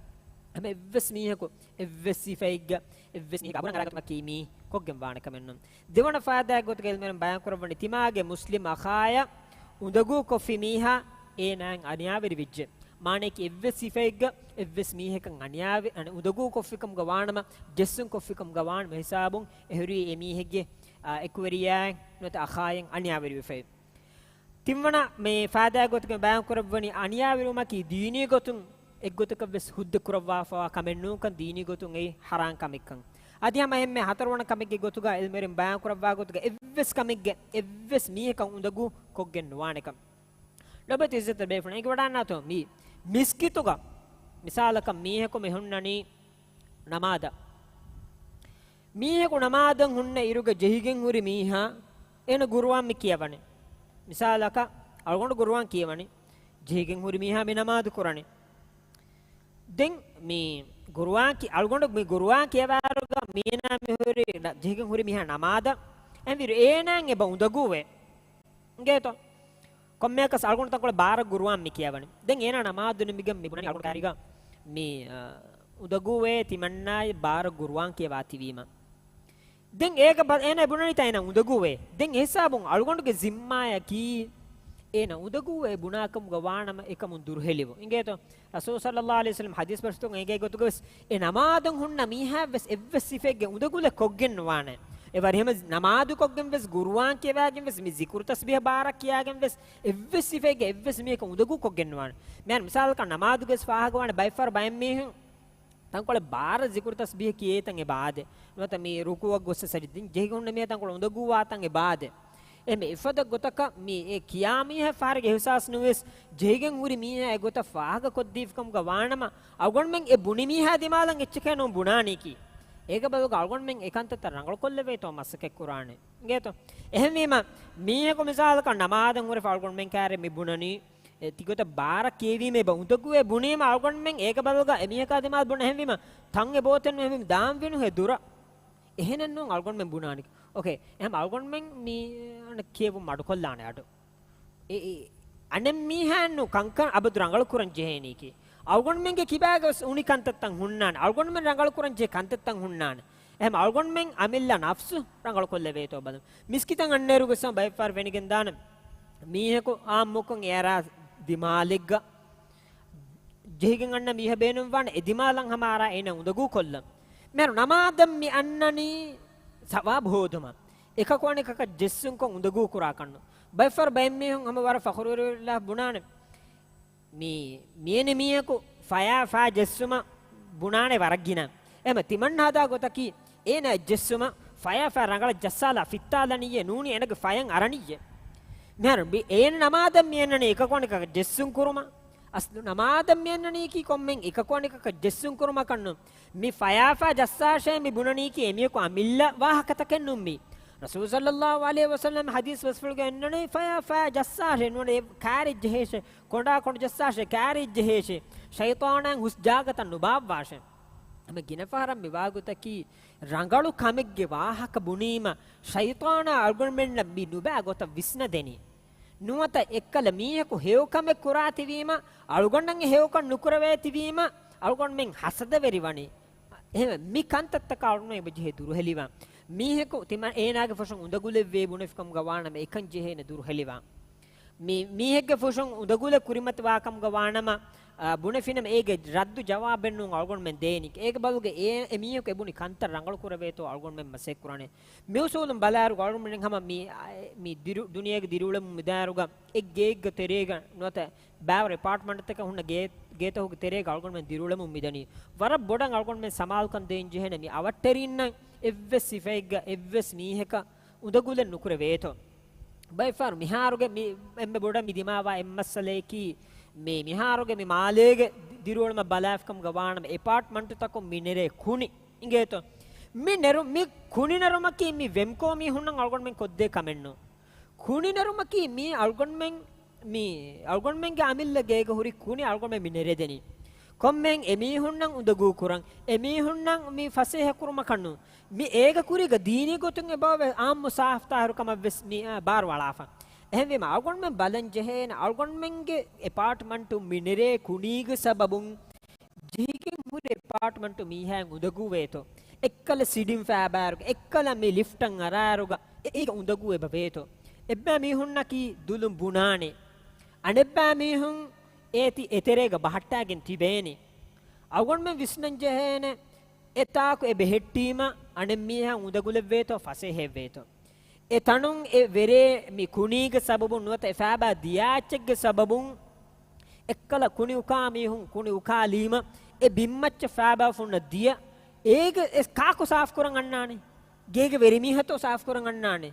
ހަމަ އެއްވެސް މީހަކު، އެއްވެސް ސިފައެއްގަ، އެއްވެސް މީހެއްގެ އަބުރަށް އަރާގަތުމަކީ މީ ކޮށްގެން ވާނެ ކަމެއް ނޫން. ދެވަނަ ފާއިދާއެއް ގޮތުގައި ޢިލްމުވެރިން ބަޔާން ކުރައްވަނީ، ތިމާގެ މުސްލިމް އަޚާޔަށް އުނދަގޫ ކޮށްފި މީހާ އޭނާއަށް އަނިޔާވެރި ވެއްޖެ. މާނައަކީ އެއްވެސް ސިފައެއްގަ އެއްވެސް މީހަކަށް އަނިޔާވެ، އަނެ، އުނދަގޫ ކޮށްފިކަމުގަ ވާނަމަ، ޖެއްސުން ކޮށްފިކަމުގަ ވާނަމަ ހިސާބުން އެހުރީ އެމީހެއްގެ، އާ، އެކުވެރިޔާއަށް ނުވަތަ އަޚާއަށް އަނިޔާވެރިވެފައި. ތިންވަނަ މި ފާއިދާ ގޮތުގެ ބަޔާން ކުރައްވަނީ އަނިޔާވެރިވުމަކީ ދީނީ ގޮތުން އެއްގޮތަކަށް ވެސް ހުއްދަ ކުރައްވާފަވާ ކަމެއް ނޫންކަން، ދީނީ ގޮތުން އެއީ ޙަރާން ކަމެއްކަން. އަދި ހަމަ އެންމެ ހަތަރުވަނަ ކަމެއްގެ ގޮތުގަ ޢިލްމުވެރިން ބަޔާން ކުރައްވާ ގޮތުގަ އެއްވެސް ކަމެއްގެ އެއްވެސް މީހަކަށް އުނދަގޫ ކޮށްގެން ނުވާނެކަން. ލޮބުވެތި އިއްޒަތްތެރި ބޭފުޅުން އެނގިވަޑާންނާތޯ މީ މިސްކިތުގަ މިސާލަކަށް މީހަކު މި ހުންނަނީ ނަމާދަށް. މީހަކު ނަމާދަށް ހުންނަ އިރުގަ ޖެހިގެން ހުރި މީހާ އޭނަ ޤުރުއާން މި ކިޔަވަނީ. މިސާލަކަށް އަޅުގަނޑު ޤުރުއާން ކިޔަވަނީ. ޖެހިގެން ހުރި މީހާ މި ނަމާދު ކުރަނީ. ދެން މި ގުރުއާން ކި-، އަޅުގަނޑު މި ގުރުއާން ކިޔަވާއިރުގަ މީނާ މިހުރި ނަ-، ޖެހިގެން ހުރި މީހާ ނަމާދަށް އެނބިރު އޭނާއަށް އެބަ އުނދަގޫވޭ. އިނގޭތޯ؟ ކޮންމެއަކަސް އަޅުގަނޑު ތަންކޮޅެއް ބާރަށް ގުރުއާން މި ކިޔަވަނީ. ދެން އޭނާ ނަމާދު ނިމިގެން މި ބުނަނީ އަޅުގަނޑު ކާރީގަ މި، އަ، އުނދަގޫވޭ ތިމަންނާއި ބާރަށް ގުރުއާން ކިޔަވާތީވީމަ. ދެން އޭގަ ބަ-، އޭނާ ބުނަނީތަ އޭނާ އުނދަގޫވޭ. ދެން އެހިސާބުން އަޅުގަނޑުގެ ޒިންމާއަކީ އޭނާ އުނދަގޫވޭ ބުނާކަމުގަ ވާނަމަ އެކަމުން ދުރުހެލިވުން. އިނގޭތޯ؟ ރަސޫލު ޞައްލައްލާހު ޢަލައިހި ވަސައްލަމް ޙަދީޘް ބަސްތުން އެނގޭ ގޮތުގަވެސް އެ ނަމާދުން ހުންނަ މީހާވެސް އެއްވެސް ސިފައެއްގެ އުނދަގުލެއް ކޮށްގެން ނުވާނެ. އެ ވަރިހަމަ ނަމާދު ކޮށްގެން ވެސް، ގުރުއާން ކިޔަވާގެން ވެސް، މި ޒިކުރު ތަސްބީޙަ ބާރަށް ކިޔާގެން ވެސް، އެއްވެސް ސިފައެއްގެ އެއްވެސް މީހަކަށް އުނދަގޫ ކޮށްގެން ނުވާނެ. މިހާރު މިސާލަކަށް ނަމާދުގެ ފާހަގަވާނެ ބައެއްފަހަރު ބައެއް މީހުން ތަންކޮޅެއް ބާރަށް ޒިކުރު ތަސްބީޙަ ކިޔޭތަން އެބަ އާދޭ. ނުވަތަ މި ރުކޫޢަށް ގޮއްސަ ސަޖިދަ. ދެން ޖެހިގެން ހުންނަ މީހާ ތަންކޮޅެއް އުނދަގޫވާތަން އެބަ އާދޭ. އެހެން އެފަދަ ގޮތަކަށް މި އެ ކިޔާ މީހާ ފަހަރެއްގެ އިޙްސާސް ނުވެސް، ޖެހިގެން ހުރި މީހާ އެގޮތަށް ފާހަގަކޮށްދީފިކަމުގަ ވާނަމަ، އަޅުގަނޑުމެން އެ ބުނި މީހާ ދިމާލަށް އެއްޗެކޭ ނޫން ބުނާނީކީ. އޭގެ ބަދަލުގަ އަޅުގަނޑުމެން އެ ކަންތައްތައް ރަނގަޅުކޮށްލެވޭތޯ މަސައްކަތްކުރާނެ. އިނގޭތޯ؟ އެހެންވީމަ، މީހަކު މިސާލަކަށް ނަމާދަށް ހުރެފަ އަޅުގަނޑުމެން ކާރި މި ބުނަނީ، އެ ތިގޮތަށް ބާރަށް ކިޔެވީމޭ ބަ އުނދަގޫވޭ ބުނީމަ އަޅުގަނޑުމެން އޭގެ ބަދަލުގަ އެމީހަކާ ދިމާލަށް ބުނަ އެހެންވީމަ، ތަން އެބައޮތެއްނު އެހެންވީމަ ދާން ވީނުހޭ ދުރަށް. އެހެނެއްނޫން އަޅުގަނޑުމެން ބުނާނީ. އޯކޭ. އެހެން އަޅުގަނޑުމެން މި އަނެއް ކިޔެވުން މަޑުކޮށްލާނެ އަޑު. އެ، އެ، އަނެއް މީހާއެއްނު ކަންކަން އަބަދު ރަނގަޅު ކުރަން ޖެހޭނީކީ. އަޅުގަނޑުމެންގެ ކިބާގަސް އުނި ކަންތައްތައް ހުންނާނެ. އަޅުގަނޑުމެން ރަނގަޅު ކުރަން ޖެހޭ ކަންތައްތައް ހުންނާނެ. އެހެން އަޅުގަނޑުމެން އަމިއްލަ ނަފްސު ރަނގަޅުކޮށްލެވޭތޯ ބަލަން. މިސްކިތަށް އަންނައިރުގަސް ބައެއްފަހަރު ފެނިގެންދާނެ. މީހަކު އާއްމުކޮށް އެއަރާ ދިމާލެއްގަ ޖެހިގެން އަންނަ މީހަށް ބޭނުންވާނެ އެ ދިމާލަށް ހަމަ އަރާ އޭނަ އުނދަގޫ ކޮށްލަން. މިހާރު ނަމާދަށް މި އަންނަނީ ސަވާބު ހޯދުމަށް. އެކަކު އަނެކަކަށް ޖެއްސުންކޮށް އުނދަގޫ ކުރާ ކަންނު. ބައެއްފަހަރު ބައެއް މީހުން ހަމަ ވަރަށް ފަޚުރުވެރިވެރިވެލާ ބުނާނެ. މި، މިއެނި މީހަކު ފަޔާ ފާ ޖެއްސުމަށް ބުނާނެ ވަރަށް ގިނަ. އެހެމަ ތިމަން ހަދާ ގޮތަކީ، އޭނަ ޖެއްސުމަށް ފަޔާ ފާ ރަނގަޅަށް ޖައްސާލާ ފިއްތާލަނިއްޔޭ ނޫނީ އޭނަގެ ފަޔަށް އަރަނިއްޔޭ. މިހާރު މި އޭނަ ނަމާދަށް މި އަންނަނީ އެކަކު އަނެކަކަށް ޖެއްސުން ކުރުމަށް. އަސްލު ނަމާދަށް މި އަންނަނީކީ ކޮންމެ އެކަކު އަނެކަކަށް ޖެއްސުން ކުރުމަކަށް ނޫން. މި ފަޔާ ފާ ޖައްސާށޭ މި ބުނަނީކީ އެމީހަކު އަމިއްލަ ވާހަކަތަކެއް ނޫން މީ. ރަސޫލު ޞައްލައްލާހު ޢަލައިހި ވަސައްލަމް ޙަދީޘް ބަސްފުޅުގަ އަންނަނީ ފަޔާ ފާ ޖައްސާށޭ ނުވަތަ ކާރިއްޖެހޭށޭ، ކޮނޑާ ކޮނޑު ޖައްސާށޭ، ކާރިއްޖެހޭށޭ، ޝައިޠާނާއަށް ހުސް ޖާގަތައް ނުބާއްވާށޭ. ހަމަ ގިނަ ފަހަރަށް މި ވާގޮތަކީ ރަނގަޅު ކަމެއްގެ ވާހަކަ ބުނީމަ، ޝައިޠާނާ އަޅުގަނޑުމެންނަށް މި ނުބައި ގޮތަށް ވިސްނަދެނީ. ނުވަތަ އެއްކަލަ މީހަކު ހެޔޮ ކަމެއް ކުރާތިވީމަ، އަޅުގަނޑަށް އެ ހެޔޮކަން ނުކުރެވޭތިވީމަ، އަޅުގަނޑުމެން ހަސަދަވެރިވަނީ. އެހެން މި ކަންތައްތަކާ އަޅުގަނޑުމެން އެބަޖެހޭ ދުރުހެލިވާން. މީހަކު ތިމަ-، އޭނާގެ ފުށުން އުނދަގުލެއްވޭ ބުނެފިކަމުގަ ވާނަމަ އެކަން ޖެހޭނެ ދުރުހެލިވާން. މި-، މީހެއްގެ ފުށުން އުނދަގުލެއް ކުރިމަތިވާކަމުގަ ވާނަމަ، އާ، ބުނެފިނަމަ އޭގެ ރައްދު ޖަވާބެއްނޫން އަޅުގަނޑުމެން ދޭނީ. އޭގެ ބަދަލުގަ އެ-، އެ މީހަކު އެބުނި ކަންތައް ރަނގަޅު ކުރެވޭތޯ އަޅުގަނޑުމެން މަސައްކަތް ކުރާނެ. މިއުސޫލުން ބަލާއިރު އަޅުގަނޑުމެން ހަމަ މި، އާ، މި ދިރު-، ދުނިޔޭގެ ދިރިއުޅެމުން މިދާއިރުގަ އެއްގެއެއްގެ ތެރޭގަ ނުވަތަ ބާވަރު އެޕާޓްމަންޓްތަކަށް ހުންނަ ގޭ-، ގޭތަކުގެ ތެރޭގަ އަޅުގަނޑުމެން ދިރިއުޅެމުން މިދަނީ. ވަރަށް ބޮޑަށް އަޅުގަނޑުމެން ސަމާލުކަން ދޭން ޖެހޭނެ މި އަވަށްޓެރިންނަށް އެއްވެސް ސިފައެއްގަ އެއްވެސް މީހަކަށް އުނދަގުލެއް ނުކުރެވޭތޯ. ބައެއްފަހަރު މިހާރުގެ މި އެންމެ ބޮޑަށް މި ދިމާވާ އެއްމައްސަލަޔަކީ، މި މިހާރުގެ މި މާލޭގެ ދި-، ދިރިއުޅުމަށް ބަލާފިކަމުގަ ވާނަމަ އެޕާޓްމަންޓުތަކުން މި ނެރޭ ކުނި. އިނގޭތޯ؟ މި ނެރު-، މި ކުނި ނެރުމަކީ މި ވެމްކޯ މީހުންނަށް އަޅުގަނޑުމެން ކޮށްދޭ ކަމެއްނު. ކުނި ނެރުމަކީ މީ އަޅުގަނޑުމެން، މީ އަޅުގަނޑުމެންގެ އަމިއްލަ ގޭގަ ހުރި ކުނި އަޅުގަނޑުމެން މި ނެރެދެނީ. ކޮންމެހެން އެމީހުންނަށް އުނދަގޫ ކުރަން، އެމީހުންނަށް މި ފަސޭހަ ކުރުމަކަށް ނޫން. މި އޭގެ ކުރީގަ ދީނީ ގޮތުން އެބައޮވޭ އާއްމު ސާފުތާހިރު ކަމަށް ވެސް މި، އާ، ބާރު އަޅާފަ. އެހެންވީމަ އަޅުގަނޑުމެން ބަލަން ޖެހޭނެ އަޅުގަނޑުމެންގެ އެޕާޓްމަންޓު މި ނެރޭ ކުނީގެ ސަބަބުން ޖެހިގެން ހުރި އެޕާޓްމަންޓު މީހާއަށް އުނދަގޫވޭތޯ؟ އެއްކަލަ ސިޑިން ފާބާރުގަ، އެއްކަލަ މި ލިފްޓަށް އަރާރުގަ، އެ-، އޭގަ އުނދަގޫ އެބަ ވޭތޯ؟ އެއްބައި މީހުންނަކީ ދުލުން ބުނާނެ. އަނެއްބައި މީހުން އޭތި އެތެރޭގަ ބަހައްޓާގެން ތިބޭނެ. އަޅުގަނޑުމެން ވިސްނަން ޖެހޭނެ، އެތާކު އެ ބެހެއްޓީމަ އަނެއްމީހާ އުނދަގުލެއްވޭތޯ، ފަސޭހައެއްވޭތޯ؟ އެ ތަނުން އެ ވެރޭ މި ކުނީގެ ސަބަބުން ނުވަތަ އެ ފާބާ ދިޔާ އެއްޗެއްގެ ސަބަބުން އެއްކަލަ ކުނި އުކާ މީހުން ކުނި އުކާލީމަ އެ ބިންމައްޗަށް ފާބާ ފުންނަ ދިޔަ އޭގެ އެ ކާކު ސާފުކުރަން އަންނާނެ؟ ގޭގެ ވެރިމީހަކުތޯ ސާފުކުރަން އަންނާނެ؟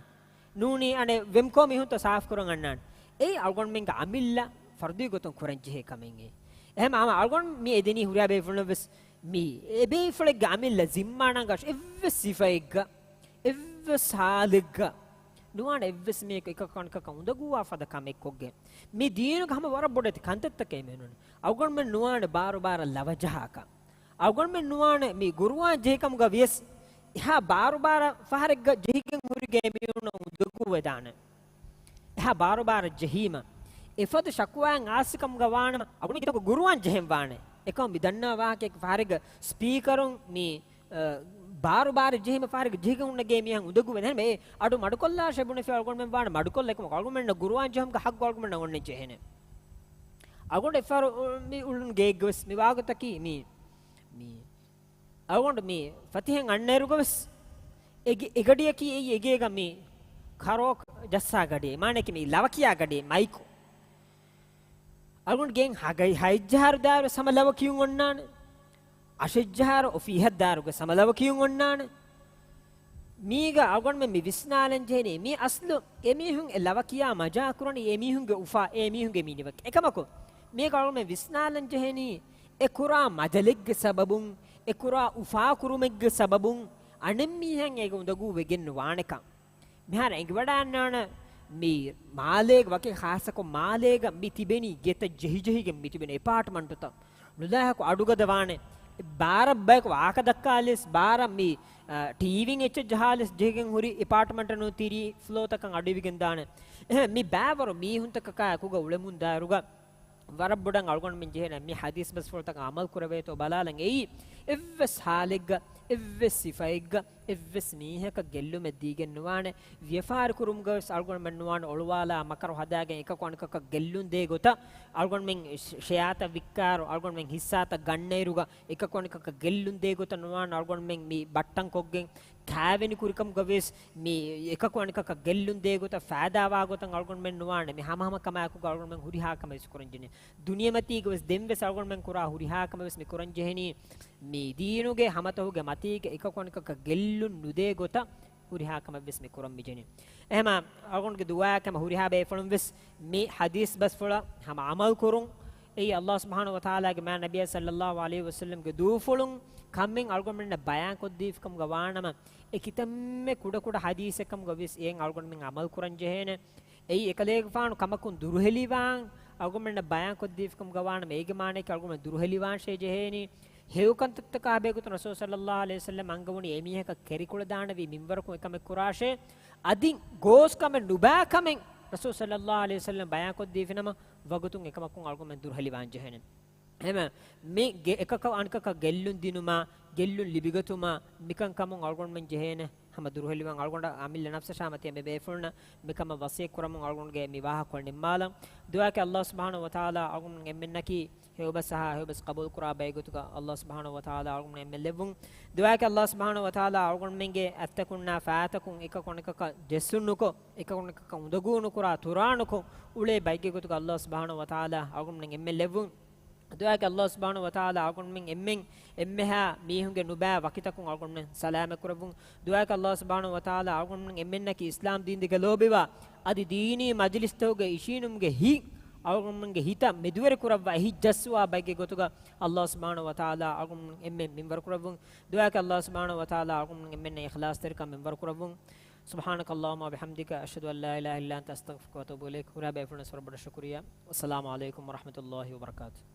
ނޫނީ އަނެއް ވެމްކޯ މީހުންތޯ ސާފުކުރަން އަންނާނެ؟ އެއީ އަޅުގަނޑުމެންގެ އަމިއްލަ ފަރުދީ ގޮތުން ކުރަން ޖެހޭ ކަމެއް. އެހެން އަމަ އަޅުގަނޑު މި އެދެނީ ހުރިހާ ބޭފުޅުން ވެސް މި އެބޭފުޅެއްގެ އަމިއްލަ ޒިންމާ ނަންގަށް އެއްވެސް ސިފައެއްގަ އެއްވެސް ހާލެއްގަ ނުވާނެ އެއްވެސް މީހަކު އެކަކު އަނެކަކަށް އުނދަގޫވާ ފަދަ ކަމެއް ކޮށްގެން. މި ދީނުގަ ހަމަ ވަރަށް ބޮޑެތި ކަންތައްތަކެއް މެނުން. އަޅުގަނޑުމެން ނުވާނެ ބާރު ބާރަށް ލަވަޖަހާކަށް. އަޅުގަނޑުމެން ނުވާނެ މި ގުރުއާން ޖެހިކަމުގަ ވިޔަސް، އެހާ ބާރުބާރަށް ފަހަރެއްގަ ޖެހިގެން ހުރި ގޭ މީހުންނަށް އުނދަގޫވެދާނެ. އެހާ ބާރުބާރަށް ޖެހީމަ، އެފަދަ ޝަކުވާއެއް އާސިކަމުގަ ވާނަމަ، އަޅުގަނޑު ގުރުއާން ޖެހެން ވާނެ. އެކަމަ މި ދަންނަވާ ވާހަކައެއް ފަހަރެއްގަ ސްޕީކަރުން މި، އަ، ބާރުބާރަށް ޖެހީމަ ފަހަރެއްގަ ޖެހިގެން ހުންނަ ގޭ މީހަށް އުނދަގޫވެ ދާނެ. އެ އަޑު މަޑުކޮށްލާށޭ ބުނެފި އަޅުގަނޑުމެން ވާނެ މަޑުކޮށްލާ އެކަމަކު އަޅުގަނޑުމެންނަށް ގުރުއާން ޖެހުމުގެ ހައްގު އަޅުގަނޑުމެންނަށް އޮންނަން ޖެހޭނެ. އަޅުގަނޑު އެއްފަހަރު މި އުޅުނު ގޭގަވެސް މި ވާގޮތަކީ މި، މި އަޅުގަނޑު މި ފަތިހެން އަންނައިރުގަވެސް އެގެ-، އެގަޑިއަކީ އެއީ އެގޭގަ މި ކަރޯކް ޖައްސާ ގަޑިއެއް. މާނައަކީ މި ލަވަކިޔާ ގަޑިއެއް މައިކު. އަޅުގަނޑު ގެން ހަގައި ހައެއްޖަހާރު ދާއިރު ސަމަ ލަވަކިޔުން އޮންނާނެ. އަށެއްޖަހާރު އޮފީހަށް ދާއިރުގަ ސަމަ ލަވަކިޔުން އޮންނާނެ. މީގަ އަޅުގަނޑުމެން މި ވިސްނާލަން ޖެހެނީ، މި އަސްލު އެމީހުން އެ ލަވަކިޔާ މަޖާ ކުރަނީ އެމީހުންގެ އުފާ، އެމީހުންގެ މިނިވަކި. އެކަމަކު، މީގަ އަޅުގަނޑުމެން ވިސްނާލަން ޖެހެނީ، އެ ކުރާ މަޖަލެއްގެ ސަބަބުން، އެ ކުރާ އުފާކުރުމެއްގެ ސަބަބުން، އަނެއްމީހެއް އޭގަ އުނދަގޫ ވެގެން ނުވާނެކަން. މިހާރު އެނގިވަޑާންނާނެ މި މާލޭގަ ވަކި ޚާއްޞަކޮށް މާލޭގަ މި ތިބެނީ ގެތައް ޖެހިޖެހިގެން މި ތިބެނީ އެޕާޓްމަންޓުތައް. ނުލާހަކު އަޑުގަދަ ވާނެ. ބާރަށް ބަޔަކު ވާކަ ދައްކާލިސް، ބާރަށް މި، އަ، ޓީވީން އެއްޗެއް ޖަހާލިސް ޖެހިގެން ހުރި އެޕާޓްމަންޓަށް ނޫން ތިރީ ފްލޯތަކަށް އަޑުއިވިގެން ދާނެ. އެހެން މި ބައިވަރު މީހުންތަކަކާ އެކުގަ އުޅެމުން ދާއިރުގަ ވަރަށް ބޮޑަށް އަޅުގަނޑުމެން ޖެހޭނެ މި ޙަދީޘް ބަސްފުޅުތަކަށް ޢަމަލު ކުރެވޭތޯ ބަލާލަން. އެއީ އެއްވެސް ޙާލެއްގަ، އެއްވެސް ސިފައެއްގަ، އެއްވެސް މީހަކަށް ގެއްލުމެއް ދީގެން ނުވާނެ. ވިޔަފާރި ކުރުމުގަވެސް އަޅުގަނޑުމެން ނުވާނެ އޮޅުވާލާ މަކަރު ހަދާގެން އެކަކު އަނެކަކަށް ގެއްލުން ދޭ ގޮތަށް. އަޅުގަނޑުމެން ޝެ-، ޝެއާތައް ވިއްކާއިރު، އަޅުގަނޑުމެން ހިއްސާތައް ގަންނައިރުގަ އެކަކު އަނެކަކަށް ގެއްލުން ދޭ ގޮތަށް ނުވާނެ އަޅުގަނޑުމެން މި ބައްޓަން ކޮށްގެން ކާވެނި ކުރިކަމުގަވެސް މި އެކަކު އަނެކަކަށް ގެއްލުން ދޭ ގޮތަށް ފައިދާވާ ގޮތަށް އަޅުގަނޑުމެން ނުވާނެ. މި ހަމަހަމަ ކަމާއެކުގަ އަޅުގަނޑުމެން ހުރިހާ ކަމެއް ވެސް ކުރަން ޖެހޭނެ. ދުނިޔެމަތީގަވެސް ދެންވެސް އަޅުގަނޑުމެން ކުރާ ހުރިހާ ކަމެއް ވެސް މި ކުރަން ޖެހެނީ. މި ދީނުގެ ހަމަތަހުގެ މަތީގަ އެކަކު އަނެކަކަށް ގެއްލުން ނުދޭ ގޮތަށް ހުރިހާ ކަމެއް ވެސް މި ކުރަން މި ޖެހެނީ. އެހެމަ އަޅުގަނޑުގެ ދުޢާއަކީ ހަމަ ހުރިހާ ބޭފުޅުން ވެސް މި ޙަދީޘް ބަސްފުޅަށް ހަމަ ޢަމަލު ކުރުން. އެއީ ﷲ ސުބްޙާނަހޫ ވަތަޢާލާގެ މާތް ނަބިއްޔާ ޞައްލައްލާހު ޢަލައިހި ވަސައްލަމްގެ ދޫފުޅުން ކަމެއް އަޅުގަނޑުމެންނަށް ބަޔާންކޮށްދީފިކަމުގަ ވާނަމަ، އެ ކިތަންމެ ކުޑަކުޑަ ޙަދީޘެއްކަމުގަ ވެސް އެއިން އަޅުގަނޑުމެން ޢަމަލު ކުރަން ޖެހޭނެ. އެއީ އެކަލޭގެފާނު ކަމަކުން ދުރުހެލިވާން އަޅުގަނޑުމެންނަށް ބަޔާންކޮށްދީފިކަމުގަ ވާނަމަ، އޭގެ މާނައަކީ އަޅުގަނޑުމެން ދުރުހެލިވާންށޭ ޖެހޭނީ. ހެޔޮކަންތައްތަކާ ބެހޭގޮތުން ރަސޫލު ޞައްލައްލާހު ޢަލައިހި ވަސައްލަމް އަންގަވަނީ އެމީހަކަށް ކެރިކުޅަދާނެވީ މިންވަރަކުން އެކަމެއް ކުރާށޭ. އަދި ގޯސް ކަމެއް ނުބާ ކަމެއް ރަސޫލު ޞައްލައްލާހު ޢަލައިހި ވަސައްލަމް ބަޔާންކޮށްދީފިނަމަ، ވަގުތުން އެކަމަކުން އަޅުގަނޑުމެން ދުރުހެލިވާން ޖެހޭނެ. އެހެމަ މި ގެ-، އެކަކަށް އަނެކަކަށް ގެއްލުން ދިނުމާ، ގެއްލުން ލިބިގަތުމާ، މިކަންކަމުން އަޅުގަނޑުމެން ޖެހޭނެ ހަމަ ދުރުހެލިވާން. އަޅުގަނޑަށް އަމިއްލަ ނަފްސަށާ މަތި އެންމެ ބޭފުޅުންނަށް މިކަމަށް ވަޞިއްޔަތް ކުރަމުން އަޅުގަނޑުގެ މި ވާހަކަ ނިންމާލަން. ދުޢާއަކީ ﷲ ސުބްޙާނަހޫ ވަތަޢާލާ އަޅުގަނޑުމެން އެންމެންނަކީ ހެޔޮބަސް އަހާ، ހެޔޮބަސް ޤަބޫލުކުރާ ބައެއްގޮތުގަ ﷲ ސުބްޙާނަހޫ ވަތަޢާލާ އަޅުގަނޑުމެން އެންމެން ލެއްވުން. ދުޢާއަކީ ﷲ ސުބްޙާނަހޫ ވަތަޢާލާ އަޅުގަނޑުމެންގެ އަތްތަކުންނާ ފައިތަކުން އެކަކު އަނެކަކަށް ޖެއްސުން ނުކޮށް، އެކަކު އަނެކަކަށް އުނދަގޫ ނުކުރާ، ތުރާ ނުކޮށް، އުޅޭ ބައެއްގެ ގޮތުގަ ﷲ ސުބްޙާނަހޫ ވަތަޢާލާ އަޅުގަނޑުމެން އެންމެން ލެއްވުން. ދުޢާއަކީ ﷲ ސުބްޙާނަހޫ ވަތަޢާލާ އަޅުގަނޑުމެން އެންމެން އެންމެހާ މީހުންގެ ނުބައި ވަކިތަކުން އަޅުގަނޑުމެން ސަލާމަތް ކުރެއްވުން. ދުޢާއަކީ ﷲ ސުބްޙާނަހޫ ވަތަޢާލާ އަޅުގަނޑުމެން އެންމެންނަކީ އިސްލާމް ދީންދެކެ ލޯބިވާ، އަދި ދީނީ މަޖިލިސްތަކުގެ އިށީނުމުގެ ހިތް އަޅުގަނޑުމެންގެ ހިތަށް މެދުވެރި ކުރައްވާ، އެ ހިތް ޖައްސަވާ ބައެއްގެ ގޮތުގަ ﷲ ސުބްޙާނަހޫ ވަތަޢާލާ އަޅުގަނޑުމެން އެންމެން މިންވަރު ކުރެއްވުން. ދުޢާއަކީ ﷲ ސުބްޙާނަހޫ ވަތަޢާލާ އަޅުގަނޑުމެން އެންމެންނަށް އިޚްލާޞްތެރިކަން މިންވަރު ކުރެއްވުން. سبحانك اللهم وبحمدك، أشهد أن لا إله إلا أنت، أستغفرك وأتوب إليك. ހުރިހާ ބޭފުޅުންނަށް ވަރަށް ބޮޑަށް ޝުކުރިއްޔާ. والسلام عليكم ورحمة الله وبركاته.